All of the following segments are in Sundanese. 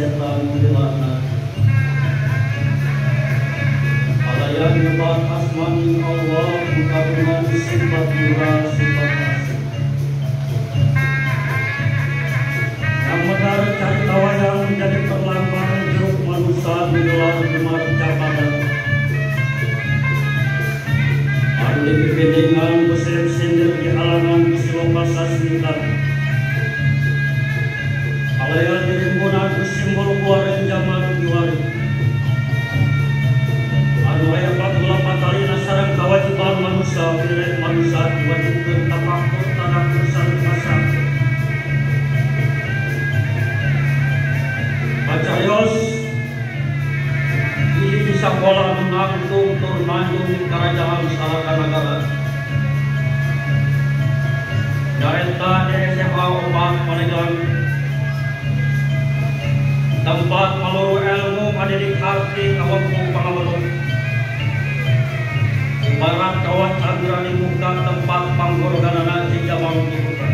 setan dilaknat. Alayan nyebat asmaning Allah kagungan sifat murah sifat kasih. Yang benar carita wayang menjadi perlambang jeruk manusia digelar gemar capada. Anu dipipindengan kusirip sindir di halangan kusiloka sasmita. Alayan dirimbunan kusimbol kuaren zaman kiwari. Anu aya 48 talina sareng kewajiban manusia pilih manusia diwajibkeun tapakur tadakur sareng masyarakat. Pacarios di sakola anu nangtung tur manjung di kerajaan Salakanagara. Nyaeta di SMA 4 Pandeglang, tempat maluru ilmu ngadidik arti kawangkung pangawelung. Ibarat kawah caguran muka tempat panggorganana jejamang dibuka.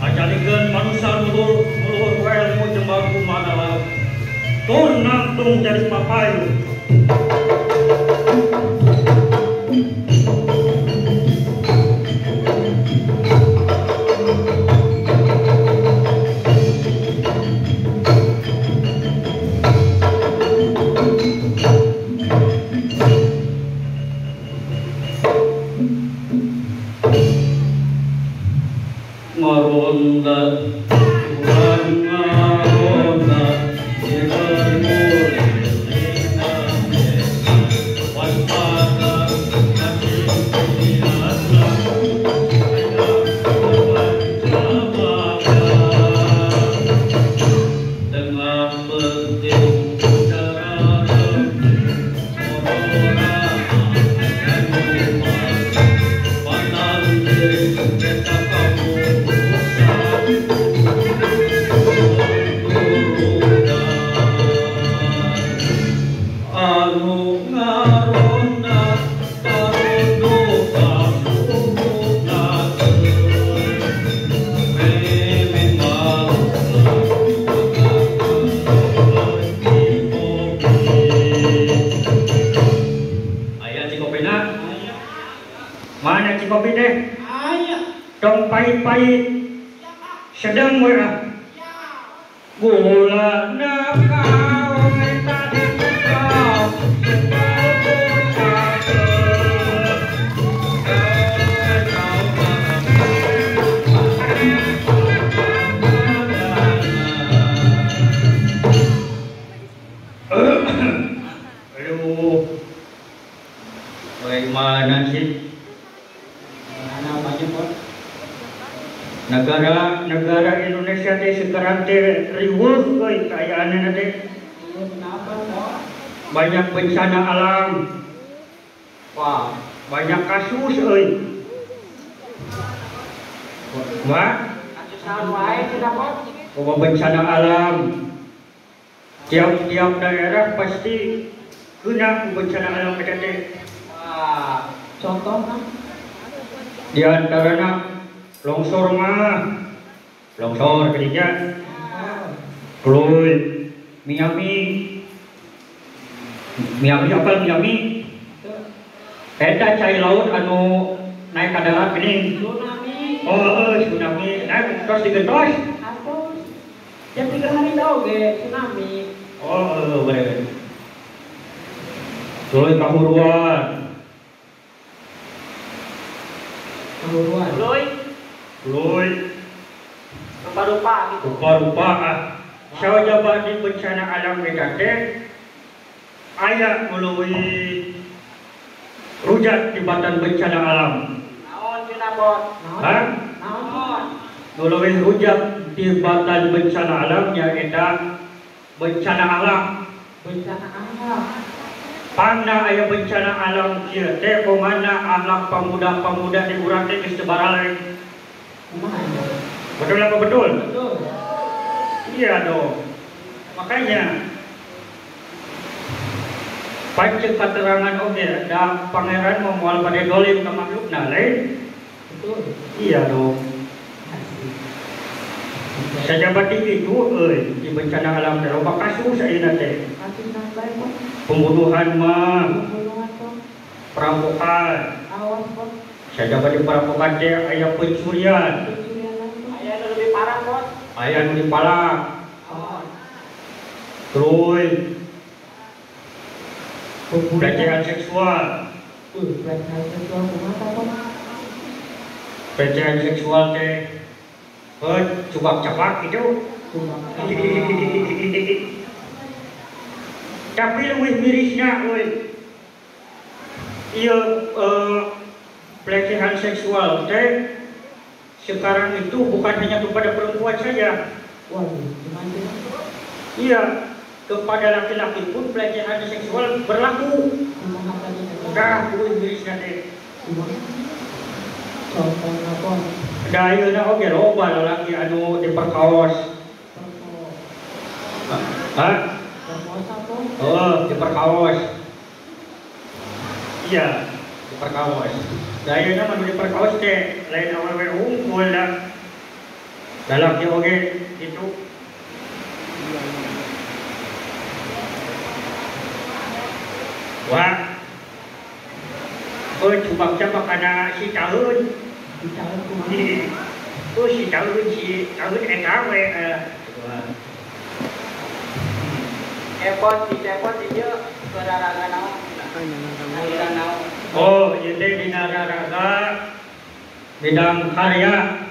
Ajalikeun manusia luhur ku ilmu jembar ku madalah tur nangtung jadi papayu. Maronda urang maronda Mana cikopi teh? Tong pahit-pahit. Sedang merah. Gula nakau minta dikau. Aduh, bagaimana sih? Negara-negara Indonesia teh sekarang teh riweuh euy kaayaanna teh. Kenapa kok? Banyak bencana alam. Wah, banyak kasus euy. Wah, kasus naon wae cenah kok? Loba bencana alam. Tiap-tiap daerah pasti kena bencana alam eta teh. Wah, contohna? Di antarana longsor mah, longsor ketiga, Kluy, Miami, Miami apa Miami? Eta cai laut anu naik ka darat geuning. Tsunami. Oh, tsunami. Naik terus digentos. Atos. Jam 3 hari tau ge tsunami. Oh, bener. Tuluy kahuruan. Kahuruan. Tuluy. Tuluy. Rupa-rupa gitu. Rupa-rupa ah. Sajaba di bencana alam eta teh aya melalui rujak tibatan bencana alam. Naon cenah bot? Hah? Naon? Melalui rujak tibatan bencana alam nyaeta bencana alam. Bencana alam. Pangna aya bencana alam kieu teh kumaha akhlak pemuda-pemuda di urang teh geus teu baraleng. Kumaha nya? Betul apa betul? Betul. Iya dong. Makanya pancet keterangan oge da pangeran mau moal bade dolim ka makhlukna lain. Betul. Iya dong. Sajabati itu euy di bencana alam teh loba kasus ayeuna teh. Pembunuhan mah, perampokan. Sajabati perampokan teh aya pencurian. Aya nu lebih parah, Bos. Aya nu dipalak. Terus pelecehan seksual. Pelecehan seksual kumaha, Bos? Pelecehan seksual teh cubak-cabak gitu. Tapi lebih mirisnya euy. Ieu pelecehan seksual teh sekarang itu bukan hanya kepada perempuan saja. Waduh, gimana? Iya, kepada laki-laki pun pelecehan seksual berlaku. Dah, leuwih mirisna teh. Contohna, Bos. Da ayeuna oge loba lalaki anu diperkaos. Hah? Perkosa, Bos. Oh, diperkaos. Iya, diperkaos. Da ayeuna mah nu diperkaos teh lain awewe unggul da. Lalaki oge gitu. Wah. Oh, cubak-cabak kana si tahun. Si tahun kumaha? Oh, si tahun eta we. Epot di cepot di dieu keur raraga naon? Aliran naon? Oh, ieu teh dina raraga bidang karya.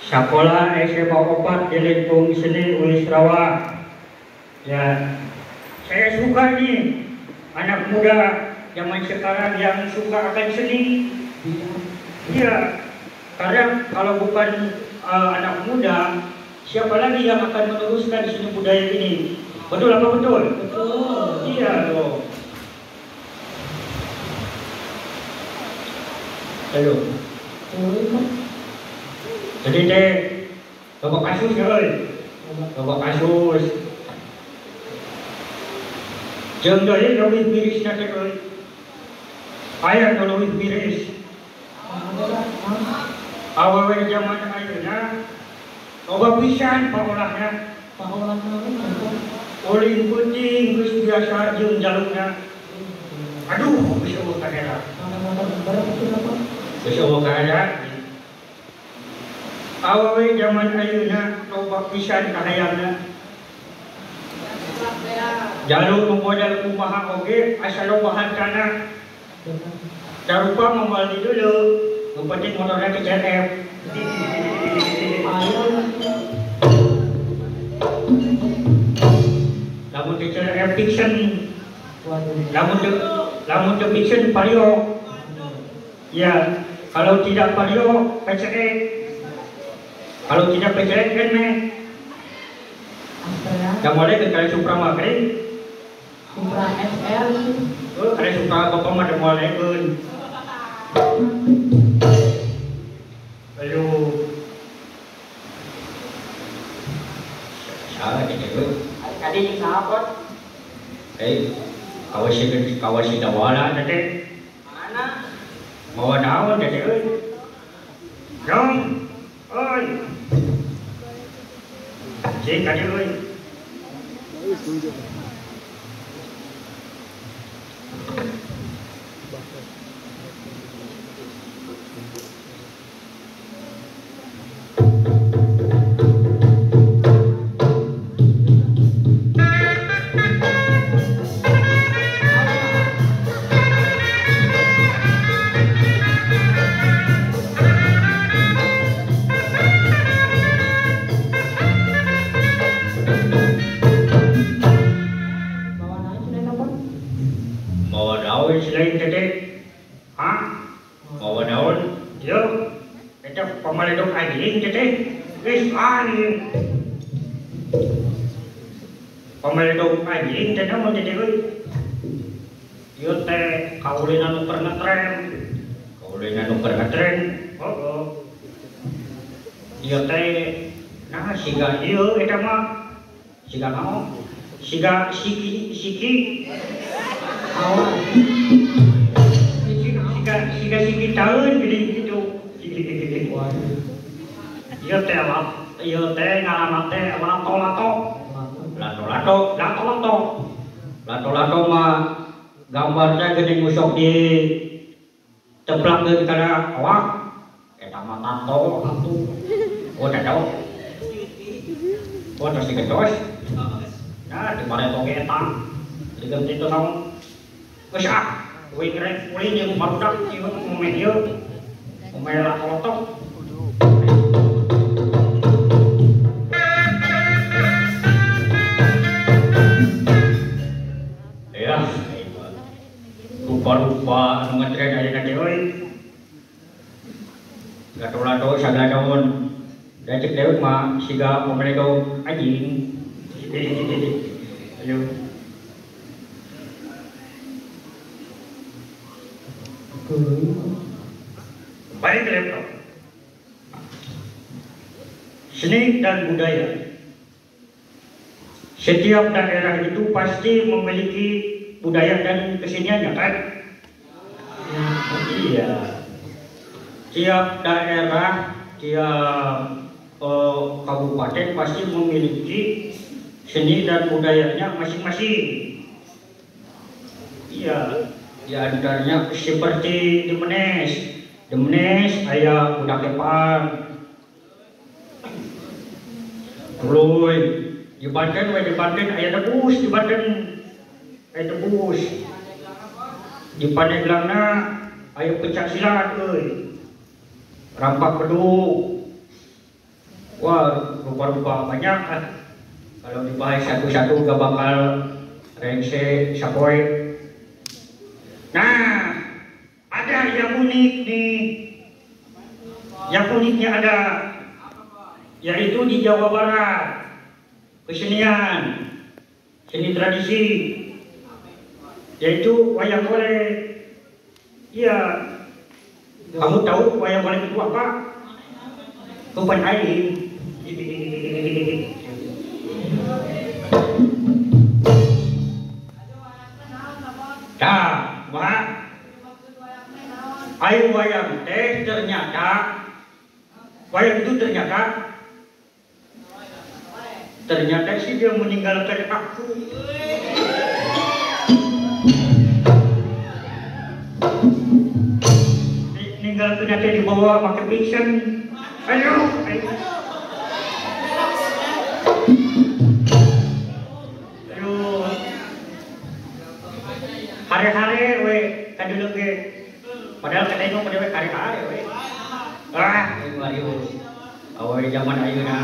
Sakola SMA 4 di Lingkung Seni Ulisrawa. Ya, saya suka nih anak muda zaman sekarang yang suka akan seni. Iya, karena kalau bukan anak muda, siapa lagi yang akan meneruskan seni budaya ini? Betul apa betul? Betul. Iya dong. Ayo. Jadi teh, loba kasus ya, euy. Loba kasus. Jeung deui leuwih mirisna teh euy. Aya nu leuwih miris. Awewe zaman ayeuna loba pisan paolahna. Paolah naon? Ulin peuting geus biasa jeung jalukna. Aduh, geus eueuh kaera. Geus eueuh kaera. Awewe zaman ayeuna loba pisan kahayangna. Jaluk nu modal kumaha oge asa loba hartana. Darupa moal di dulu, nu penting motorna ke CF. Lamun teu CF fiction, lamun teu fiction Vario. Ya, kalau tidak Vario PCX. Kalau tidak PCX kan meh. Da mulai ke kali Supra mah kering. Supra SL. Oh, kali Supra bapak mah da moalekeun. Aduh. Salah teh euy. Tadi jeung saha, Bos? Kawasi kawasi dawala teh. Mana? Mawa naon teh euy? Dong. Oi. Cik ka dieu euy. Pamaledog anjing teh naon teh euy? Ieu teh kaulina nu keur ngetren. Kaulina nu keur ngetren. Heeh. Ieu teh nah siga ieu eta mah siga naon? Siga siki siki. Awan. Siga siga siki taun geuning kitu. Ieu teh lah. ieu teh ngaranna teh lato-lato. Lato-lato, lato-lato. Lato-lato mah gambarnya geuning musok di teplak kana awak. Eta mah tato atuh. Oh, tato. Oh, terus digedos. Nah, di mana toge eta? Diganti itu naon? Geus ah, uing rek ulin jeung barudak ieu momen ieu. Momen lato-lato. Ya, rupa-rupa anu ngetren ayeuna teh euy. Lato-lato sagala daun. Da cek dewek mah siga momen anjing. Ayo. Kembali ke laptop. Seni dan budaya. Setiap daerah itu pasti memiliki budaya dan keseniannya kan? Iya. Tiap daerah, tiap kabupaten pasti memiliki seni dan budayanya masing-masing. Iya, di antaranya seperti di Menes. Di Menes aya budak kepang. Tuluy di Banten we di Banten aya debus, di Banten aya debus. Di Pandeglangna aya pencak silat euy. Rampak beduk. Wah, rupa-rupa banyak ah. Kalau dibahas satu-satu gak bakal rengse sapoe. Nah, ada yang unik nih. Yang uniknya ada, yaitu di Jawa Barat. Kesenian, seni tradisi, yaitu wayang golek. Iya, kamu tahu wayang golek itu apa? Bukan aing. Dah, wah. Ayo wayang teh ternyata wayang itu ternyata sih dia meninggalkan aku. Meninggalkan nanti dibawa pakai pingsan. Ayo, ayo. Aduh. Hare-hare we kadeuleuh ge. Padahal katanya pada we hare-hare we. Ah, ayo. Awe zaman ayeuna.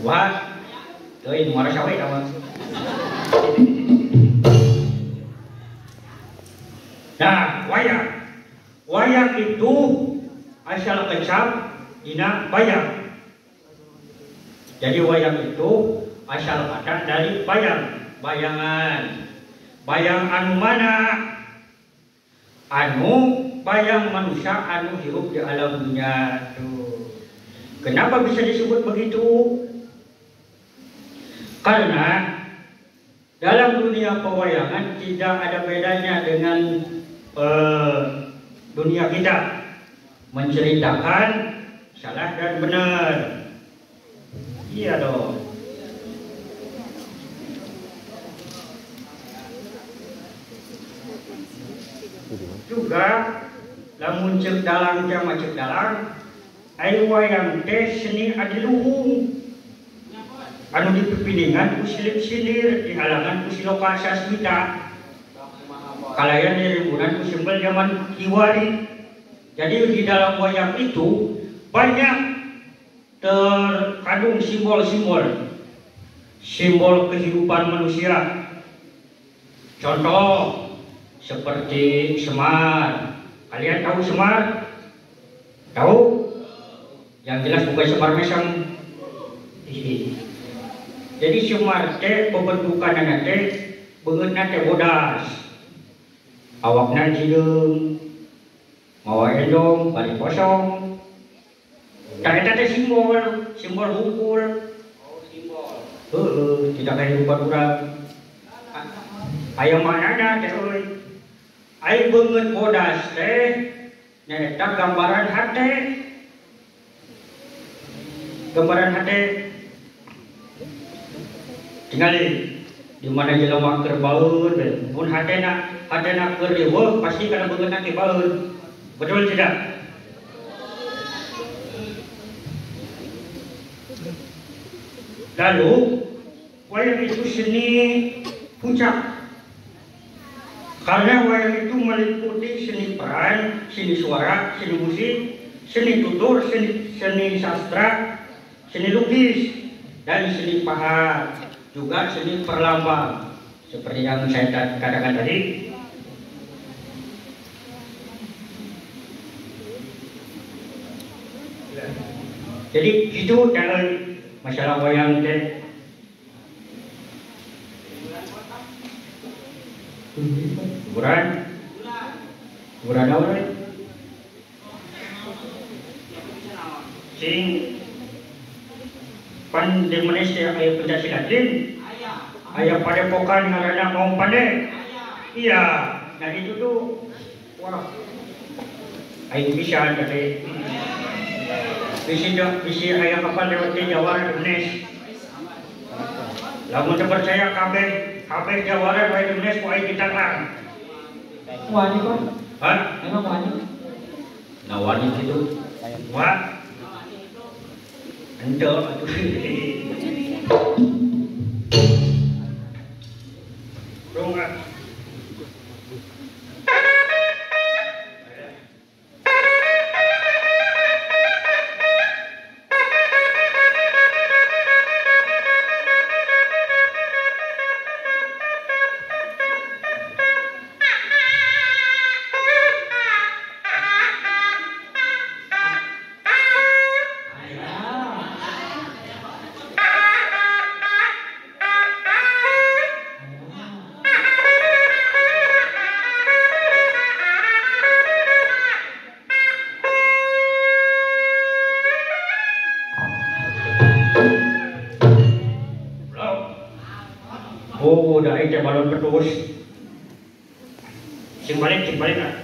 Wah, teuing marasa we kawan. Nah, wayang. Wayang itu asal kecap dina bayang. Jadi wayang itu asal kata dari bayang, bayangan. Bayang anu mana? Anu bayang manusia anu hirup di alam dunia. Tuh. Kenapa bisa disebut begitu? Karena dalam dunia pewayangan tidak ada bedanya dengan dunia kita. Menceritakan salah dan benar. Iya dong. Juga lamun ceuk dalang jama ceuk dalang ai wayang teh seni adiluhung anu dipipiningan ku silip sinir dihalangan ku siloka sasmita kalayan dirimbunan ku sembel zaman kiwari. Jadi di dalam wayang itu banyak terkandung simbol-simbol, simbol kehidupan manusia. Contoh seperti Semar. Kalian tahu Semar? Tahu? Yang jelas bukan Semar Mesem. Jadi Semar teh pembentukanna teh beungeutna teh bodas. Awakna jileung, mawa endong, bari kosong. Tah eta teh simbol, simbol hungkul. Oh, simbol. Heeh, tidak kehidupan urang. Aya manana teh euy. Ai beungeut bodas teh nyaeta gambaran hate. Gambaran hate tingali di mana jelema keur baeun we. Mun hatena keur riweuh pasti kana beungeutna ge baeun. Betul tidak? Lalu wayang itu seni puncak. Karena wayang itu meliputi seni peran, seni suara, seni musik, seni tutur, seni sastra, seni lukis, dan seni pahat, juga seni perlambang. Seperti yang saya katakan tadi. Jadi itu dalam masalah wayang teh. Hiburan apa nih? Sing pan di Malaysia aya pencak silat lain, aya padepokan ngaranna Maung Pande. Iya, nah itu tuh wah, aing bisa tadi. Bisi aya kapal lewat di Jawara Indonesia. Lamun teu percaya kabeh Jawara wae Indonesia ku aing ditangkap. Wani kok? Hah? Emang wani? Nah wani gitu. Wah. Endo atuh. Rongga. Oh, dah itu balon pedus. Sing balik ah.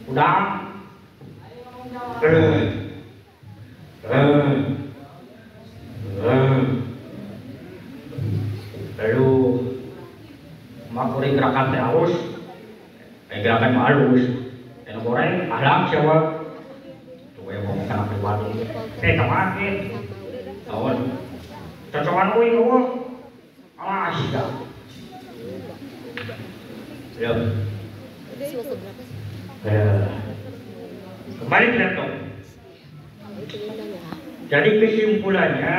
Udah. Lalu mak kuring gerakan teh halus. Gerakan mah halus. Anu goreng ahlak siapa? Tuh we ngomong kana pribadi. Kemarin. Naon? Cocokan euy eueuh. Alas dah. Ya. Kembali ke laptop. Jadi kesimpulannya,